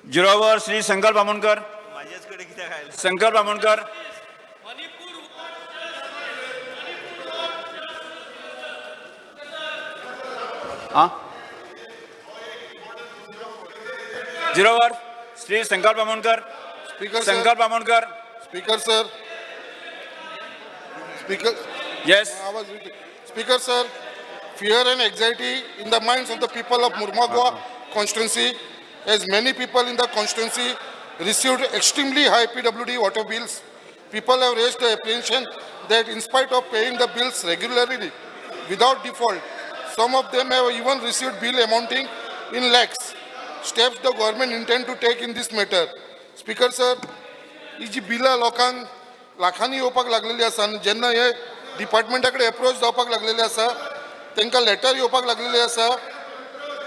Zero our, Shri Sankalp Amonkar. माझ्याच कडे कित्याक आयलो? संकल्प आमोणकर. आं, zero our, Shri Sankalp Amonkar. Speaker sir. Sankalp Amonkar. Speaker sir. Speaker. Yes. आवाज येते. Speaker sir, fear and anxiety in the minds of the people of Mormugao constituency, as many people in the constituency received extremely high PWD water bills. People have raised the apprehension that in spite of paying the bills regularly without default, some of them have even received bill amounting in lakhs. Steps the government intend to take in this matter. Speaker sir, ही जी बिलां लोकांक लाखांनी येवपाक लागलेली आसा आनी जेन्ना हे डिपार्टमेंटा कडेन एप्रोच जावपाक लागलेले आसा, तांकां लेटर येवपाक लागलेले आसा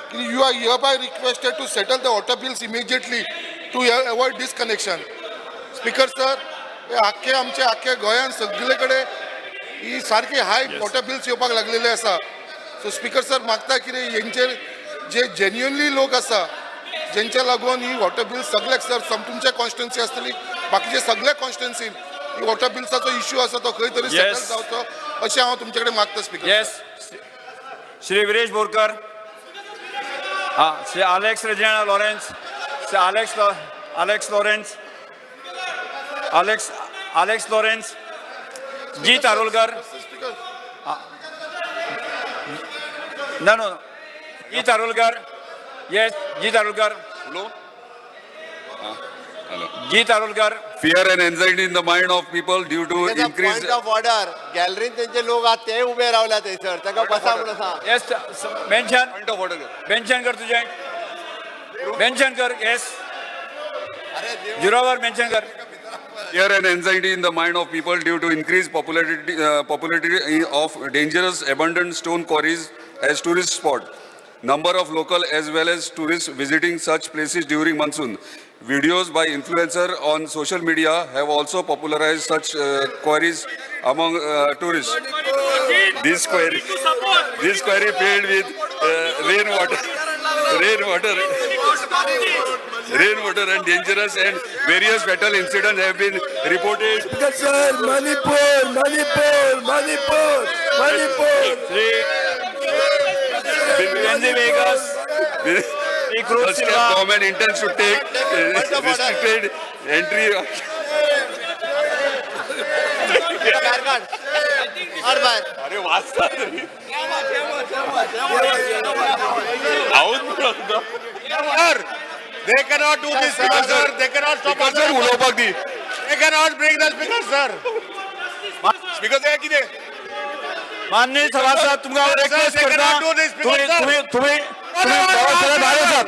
की you are hereby requested to settle the water bills immediately to avoid disconnection. Speaker sir, हे आख्खे आमचे आख्खे गोंयांत सगळे कडेन ही सारकी हाय वॉटर बिल्स येवपाक लागलेले आसा. सो स्पीकर सर, मागता कितें, हेंचेर जे जेन्युनली लोक आसा जेंच्या लागून ही वॉटर बिल सगळ्याक सर, तुमच्या कॉन्स्टिट्युन्सी आसतली, बाकीचे सगळ्या कॉन्स्टिट्युन्सीन ही वॉटर बिल्साचो इश्यू आसा तो खंय तरी सेटल जावचो अशें हांव तुमचे कडेन मागता, स्पीकर. येस, श्री विरेश बोरकर. हा, Shri Alex Regina Lawrence, Shri Alex Lawrence, Alex Lawrence, ji Tarolkar. Speaker. No, ji Tarolkar. Yes, ji Tarolkar. Hello. Ji Tarolkar. Fear and anxiety in the mind of people due to increased point of order, गॅलरीन तेंचे लोक आहात ते उबे रावल्या थंयसर, ताका बसा म्हणून सांग. Yes, mention. Point of order. Mention कर तुझे, मेन्शन कर. येस. अरे देवा. झिरो our mention कर. Fear and anxiety in the mind of people due to increased popularity of dangerous abandoned stone quarries as tourist spot. Number of local as well as tourists visiting such places during monsoon. Videos by influencer on social media have also popularized such quarries among tourists. This quarry filled with rainwater and dangerous, and various fatal incidents have been reported. Sir, Manipur, Manipur, Manipur, Manipur. Shri Venzy Vegas, Shri Cruz The state Silva. Government intends to take restricted entry. बाहेर काढ, काढ बाहेर. अरे, वाचता तरी आहोत म्हणून. Sir, they cannot do this, Speaker sir. They cannot stop us. Sir, उलोवपाक the. They cannot bring the Speaker sir. Speaker sir, कितें? माननीय सभासद, तुमकां हांव Sir, request they करता, cannot do this, तुम्ही Speaker sir. तुम्ही तुम्ही तुम्ही सभासद भायर वचात.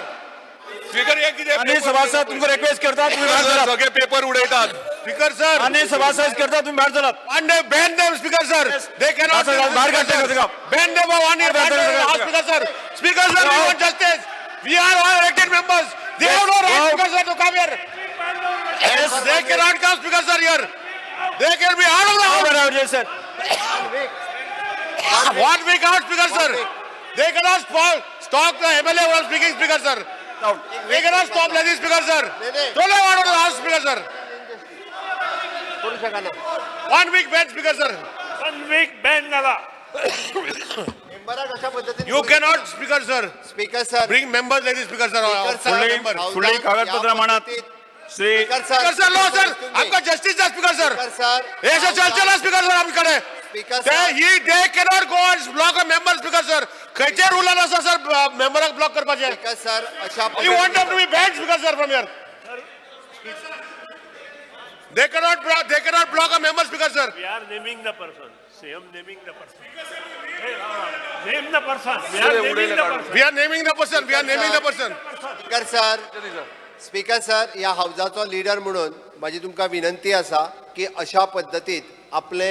स्पीकर, हे कितें? माननीय सभासद, तुमकां रिक्वेस्ट करता, तुम्ही भायर चलात. सगळे पेपर उडयतात. Speaker sir, माननीय सभासद करता, तुम्ही भायर चलात. One day ban them, Speaker sir. They cannot. Sir, बाहेर काढता का? Ban them for one year. बाहेर Ban them. काढता. Ask Speaker sir. Speaker sir, we want justice. We are all elected members. They have no right, Wow. Speaker sir, to come here. They cannot come, Speaker sir, here. They can be out of the house. बरोबर sir. One week out, Speaker sir. They cannot stop the MLA from speaking, Speaker sir. They cannot stop lady, Speaker sir. नाही. Throw them out of the house, Speaker sir. करू शकना. One week ban, Speaker sir. One week ban जाला. मेंबराक अशा पद्दतीन You cannot, Speaker sir. Speaker sir. Bring members, lady, Speaker sir. Speaker sir, Member. फुडली कागदपत्रां मांडात. Shri speaker sir. Speaker sir, no sir. आपका justice है, Speaker sir. Speaker sir. हे असं चलचला speaker sir आमच्याकडे. Speaker ते sir. He they cannot go and block a member, Speaker sir. खंयचे रुलान आसा sir मेंबराक block करपाचे? स्पीकर सर, अशा You want them to be banned, Speaker sir, from here. They cannot block a member, Speaker sir. We are naming the person. Same naming the person. Name the person. We are naming the person. We are naming the person. We are naming the person. Speaker sir, speaker sir, ह्या हावजाचो leader म्हणून म्हाजी तुमकां विनंती आसा की अशा पद्दतीत आपले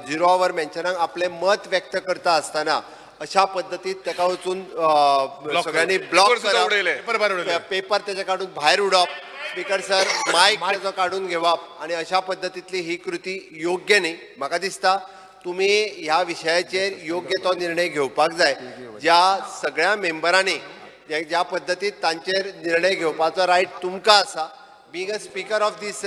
zero our मेन्शनाक आपलें मत व्यक्त करता आसतना अशा पद्दतीत ताका वचून सगळ्यांनी ब्लॉक पेपर सुद्धा उडयले. पेपर भायर उडयले. पेपर तेजे काडून भायर उडोवप, स्पीकर सर, मायक तेजो काडून घेवप आनी अशा पद्दतींतली ही कृती योग्य न्ही. म्हाका दिसता तुमी ह्या विशयाचेर योग्य तो निर्णय घेवपाक जाय. ज्या सगळ्या मेंबरांनी ज्या पद्दतीन तांचेर निर्णय घेवपाचो रायट तुमकां आसा. Being a speaker of this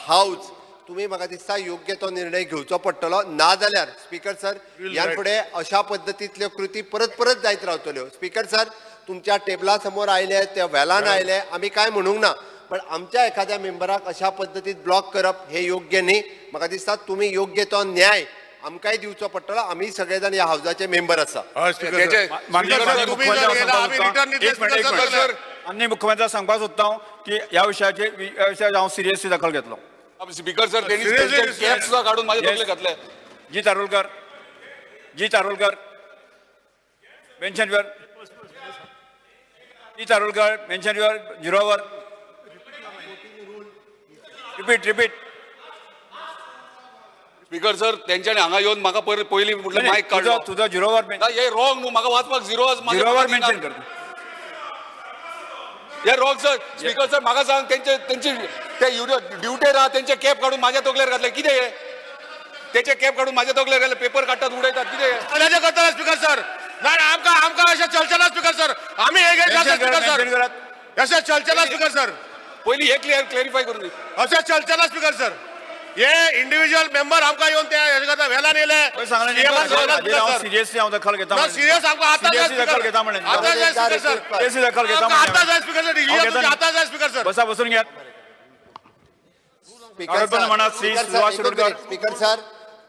house तुमी म्हाका दिसता योग्य तो निर्णय घेवचो पडटलो. नाजाल्यार स्पीकर सर, ह्यान फुडें अशा पद्दतींतल्यो कृती परत परत जायत रावतल्यो. स्पीकर सर, तुमच्या टेबला समोर आयले, त्या वेलान आयले, आमी कांय म्हणूंक ना, पण आमच्या एखाद्या मेंबराक अशा पद्दतीत ब्लॉक करप हे योग्य न्ही. म्हाका दिसता तुमी योग्य तो न्याय आमकांय दिवचो पडटलो. आमी सगळे जाण ह्या हावजाचे मेंबर आसा. हय स्पीकर सर. माननीय स्पीकर सर, तुम्ही जर गेला, आमी रिटर्न दितले एक मिनिट, एक स्पीकर मिनिट. सर. माननीय मुख्यमंत्र्याक सांगपाक सोदता हांव की ह्या विशयाचेर, ह्या विशयाचेर हांव सिरियसली दखल घेतलो. स्पीकर सर, त्यांनी Seriously, cap सुद्धा काढून माझ्या Yes. तकले घातले. G Charulkar, G Charulkar, mention your, G Charulkar, mention your zero hour. Repeat, repeat. Speaker sir, त्यांच्यानी हांगा येवन म्हाका पयलीं म्हटलं मायक काडलो. तुजो झिरो our, ना, हे रॉंग न्हू, म्हाका वाचपाक झिरो. झिरो our mention कर. हे रॉंग सर. स्पीकर सर, म्हाका सांग, तेंचे तेंची ते ड्युटेर आहा, तेंचे कॅप काडून माझ्या तकलेर घातले. कितें हे? तेचे कॅप काडून माझ्या तकलेर घातले, पेपर काडटात उडयतात, कितें हे? कोणाचे करताले स्पीकर सर? ना ना, आमकां आमकां अशें चलचें ना स्पीकर सर. आमी हे घेत मेन्शन स्पीकर करात, सर. मेन्शन करात. अशें चलचें ना स्पीकर सर. पयलीं हे क्लियर क्लॅरिफाय करून दी. अशें चलचें ना स्पीकर सर. हे इंडिव्हिज्युअल मेंबर आमकां येवन ते हें करता, वेल्यान येयले. पळय सांगलें CM न्ही, सांगला हाजेर हांव स्पीकर सर. सिरियसली हांव दखल घेता ना, म्हणलें. सिरियस आमकां आतां जाय सिरियसली दखल स्पीकर. घेता म्हणलें. आतां जाय स्पीकर सर. सिरियसली दखल घेता आमकां म्हणलें. आतां जाय स्पीकर सर. हांव डिसिजन घेता तुमचें न्ही. आतां जाय स्पीकर सर. बसा, बसून घेयात. स्पीकर आरोपण सर, म्हणा, श्री स्पीकर सर, सुभाष एकूच शिरोडकर. मिनिट. स्पीकर सर,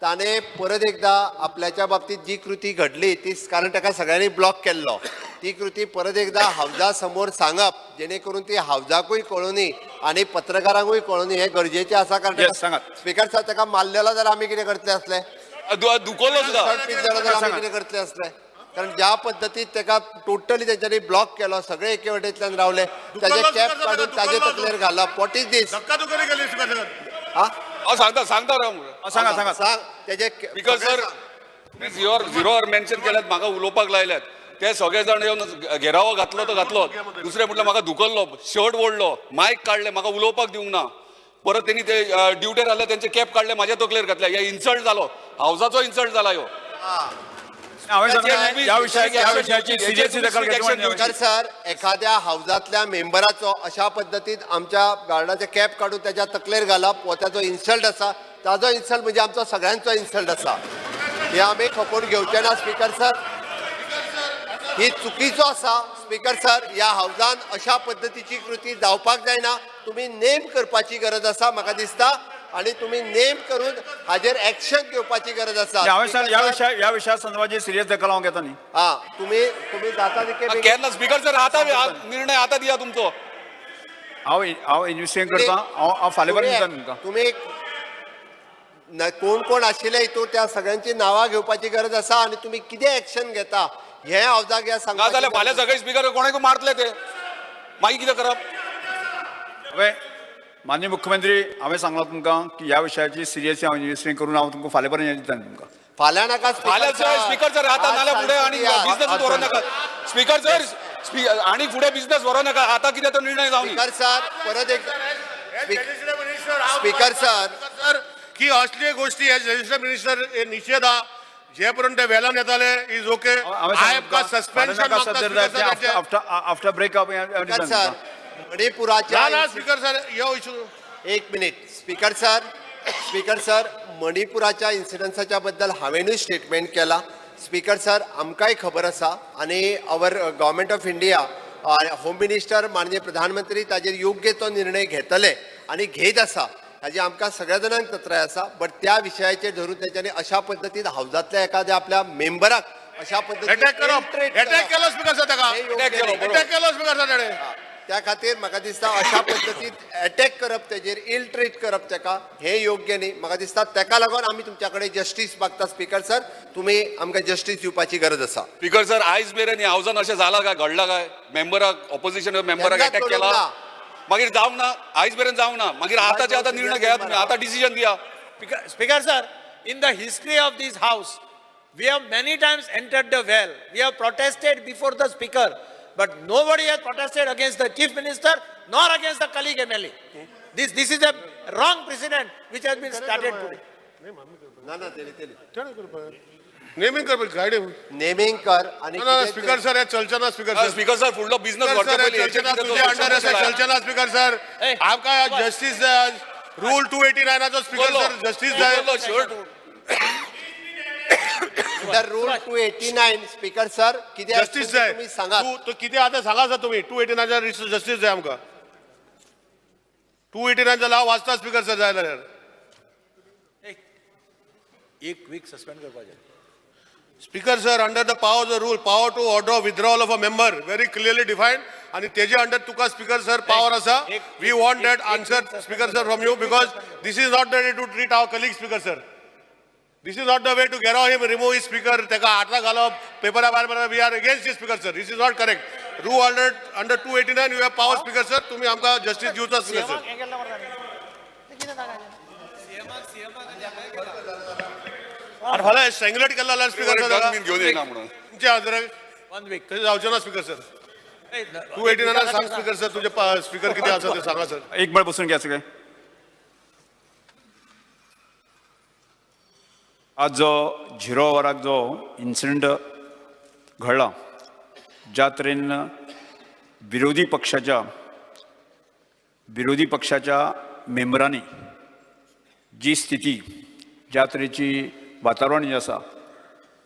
ताणें परत एकदा आपल्याच्या बाबतीत जी कृती घडली ती, कारण ताका सगळ्यांनी ब्लॉक केल्लो, ती कृती परत एकदा हावजा समोर सांगप जेणे करून ती हावजाकूय कळोनी आनी पत्रकारांकूय कळोनी हें गरजेचें आसा. कारण Yes, सांगात. स्पीकर सर, ताका मारलेलो जाल्यार आमी कितें करतले आसले? दुखवलो सुद्धा. शर्ट पीस जालो जाल्यार आमी कितें करतले आसले? कारण ज्या पद्दतीत ताका टोटली तेंच्यांनी ब्लॉक केलो, सगळे एके वटेंतल्यान रावले, ताजे दुखवलो कॅप स्पीकर सर, काडून ताजे दुखवलो. तकलेर घालप, what is these? धक्का दुखली केली स्पीकर सर. हा. हांव सांगता, सांगता राव. सांगा, सांगा. सांग तेजे. स्पीकर सर, तुम्ही झिरो झिरो our mention केल्यात, म्हाका उलोवपाक लायल्यात. ते सगळे जाण येवन घेरावो घातलो तो घातलो. दुसरें म्हटल्यार म्हाका धुकल्लो, शर्ट ओडलो, मायक काडले, म्हाका उलोवपाक दिवंक ना. परत तेणी ते ड्युटेर आसले, तेंचे कॅप काडले, माझ्या तकलेर घातले. हे इन्सल्ट जालो, हावजाचो इन्सल्ट जाला ह्यो. हांवें सांगलें, ह्या विशयाची, ह्या विशयाची सिरियसली दखल घेता म्हणलें. स्पीकर सर, एखाद्या हावजातल्या मेंबराचो अशा पद्दतीन आमच्या गार्डाचे कॅप काडून त्याच्या तकलेर घालप हो ताजो इन्सल्ट आसा. ताजो इन्सल्ट म्हणजे आमचो सगळ्यांचो इन्सल्ट आसा. हे आमी खपोवन घेवचे ना स्पीकर सर. ही चुकीचो आसा स्पीकर सर. ह्या हावजान अशा पद्दतीची कृती जावपाक जायना. तुमी नेम करपाची गरज आसा म्हाका दिसता, आनी तुमी नेम करून हाजेर एक्शन घेवपाची गरज आसा. हांवें सांगलें, ह्या स्पीकर सर, विशया, ह्या विशया संदर्भात सिरियस दखल हांव घेता न्ही. हा, तुमी तुमी जाता तितके बेगीन. केन्ना स्पीकर सर, आतां निर्णय आतां दिया तुमचो. हांव हांव इन्वेस्टिगेट करता. हांव हांव फाल्यां पर्यंत दिता तुमकां. तुम्ही कोण कोण आशिल्ले हितून त्या सगळ्यांची नांवां घेवपाची गरज आसा, आनी तुमी कितें एक्शन घेता हें हावजाक ह्या ना सांगपाची जाल्यार फाल्यां गरज आसा. सगळे स्पीकर कोणाकूय मारतले ते, मागीर कितें करप? हांवें, माननीय मुख्यमंत्री, हांवें सांगलां तुमकां की ह्या विशयाची सिरियसली हांव इन्वेस्टिगेट करून हांव तुमकां फाल्यां पर्यंत दिता तुमकां. फाल्यां नाका स्पीकर फाल्यां सर. स्पीकर सर, आतां आज नाल्यार फुडें आनी सांगता दिया. बिझनेस व्हरूं नाका स्पीकर सर, आनी फुडें बिझनेस व्हरूं नाका. आतां कितें तो निर्णय जावनी. स्पीकर सर, परत एक स्पीकर सर. सर, की असली गोष्टी हे लेजिस्लेटिव्ह मिनिस्टर हे निषेध हा. जे पर्यंत ते वेल्यान येताले is okay. हांवें I am suspension मागता. After after breakup. Speaker sir, मणिपुराच्या ना ना स्पीकर सर, यो इशू. एक minute speaker sir. Speaker sir, मणिपुराच्या इन्सिडन्साच्या बद्दल हांवेनूय स्टेटमेंट केला. स्पीकर सर, आमकांय खबर आसा, आनी our government of India, home minister, माननीय प्रधानमंत्री ताजेर योग्य तो निर्णय घेतले आनी घेत आसा, हाजी आमकां सगळ्या जाणांक तत्राय आसा. बट त्या विशयाचेर धरून तेंच्यांनी अशा पद्दतीन हावजांतल्या एखाद्या आपल्या मेंबराक अशा पद्दतीन अटॅक करप, infiltrate attack करप, केलो स्पीकर सर ताका. हे योग्य अटॅक केलो, न्ही. बरोबर. अटॅक केलो स्पीकर सर ताणें. त्या खातीर म्हाका दिसता अशा पद्दतीन अटॅक करप तेजेर, इल ट्रीट करप तेका, हें योग्य न्ही. म्हाका दिसता तेका लागून आमी तुमच्या कडेन जस्टीस मागता स्पीकर सर. तुमी आमकां जस्टीस दिवपाची गरज आसा. स्पीकर सर, आयज मेरेन ह्या हावजान अशें जालां काय, घडलां काय, मेंबराक, ऑपोजिशन मेंबराक केन्नाच अटॅक घडूंक केला? ना. मागीर जावंक ना, आयज मेरेन जावंक ना. मागीर आतांचे आतां निर्णय घेयात तुमी, आतां डिसिजन दिया. Speaker sir, in the history of this house, we have many times entered the well. We have protested before the speaker, but nobody has protested against the chief minister nor against the colleague MLA. This is a wrong precedent which has been started today. ना ना, तेली तेली. Naming कर Guy de. Naming कर आनी ना कितें speaker sir, हे चलचे ना speaker sir. Speaker sir, फुडलो बिझनस स्पीकर व्हरचे सर, हे पयलीं चलचे ना, तुजे अंडर आसा, चलचे ना स्पीकर सर. आमकां जस्टीस जाय. रूल 289 चो स्पीकर सर, जस्टीस जाय. Shirt under rule 289, speaker sir, कितें जस्टीस आसा ते जाय. तुमी सांगात. तूं तूं कितें आतां सांगा सर, तुमी 289 जस्टीस जाय आमकां. 289 लाव वाचता स्पीकर सर जाय जाल्यार. एक वीक सस्पेंड करपाचें. Speaker sir, under the power of the rule, power to order withdrawal of a member very clearly defined आणि तेजे अंडर तुका स्पीकर सर पावर आसा. We want that answer, speaker sir, from you, because this is not the way to treat our colleague, speaker sir. This is not the way to gherao him, remove his speaker, तेका हाता घालप, पेपरा भायर मारप. We are against this, speaker sir. This is not correct. Rule under 289 you have power, speaker sir. तुम्ही आमकां justice दिवचा speaker sir. आनी फाल्यां स्ट्रँग्युलेट केल्लो जाल्यार स्पीकर सर गन बीन घेवन येना म्हणून. तुमचे आदर वन वीक. तशें जावचें ना स्पीकर सर. 289 सांग स्पीकर सर, तुजे स्पीकर कितें आसा ते सांगा सर. एक मिनिट बसून घ्या सगळे. आज जो झिरो वराक जो इन्सिडंट घडला, ज्या तरेन विरोधी पक्षाच्या मेंबरांनी जी स्थिती, ज्या तरेची वातावरण जें आसा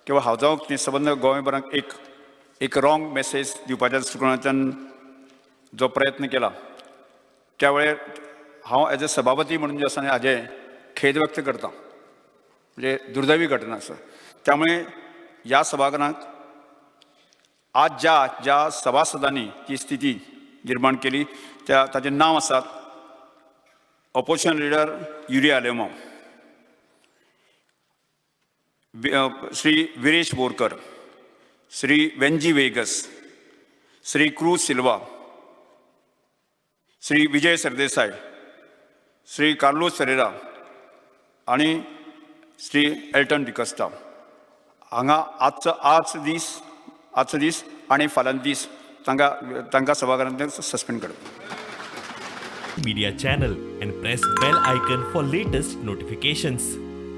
किंवा हावजांक न्ही, सबंद गोंयभराक एक एक रॉंग मेसेज दिवपाच्या दृश्टिकोनांतल्यान जो प्रयत्न केला, त्या वेळेर हांव एज अ सभापती म्हणून जे आसा न्ही, हाजें खेद व्यक्त करता. म्हणजे दुर्दैवी घटना आसा. त्यामुळे ह्या सभाघरांत आज ज्या ज्या सभासदांनी ती स्थिती निर्माण केली, त्या ताचें नांव आसात: opposition leader Yuri Alemao, Shri Viresh Borkar, Shri Venzy Viegas, Shri Cruz Silva, Shri Vijai Sardesai, Shri Carlos Ferreira आणि श्री एल्टन डिकस्ता. हांगा आजचो आज दीस आनी फाल्यां दीस तांकां तांकां सभाघरांतल्यान सस्पेंड करप. Media channel and press bell icon for latest notifications.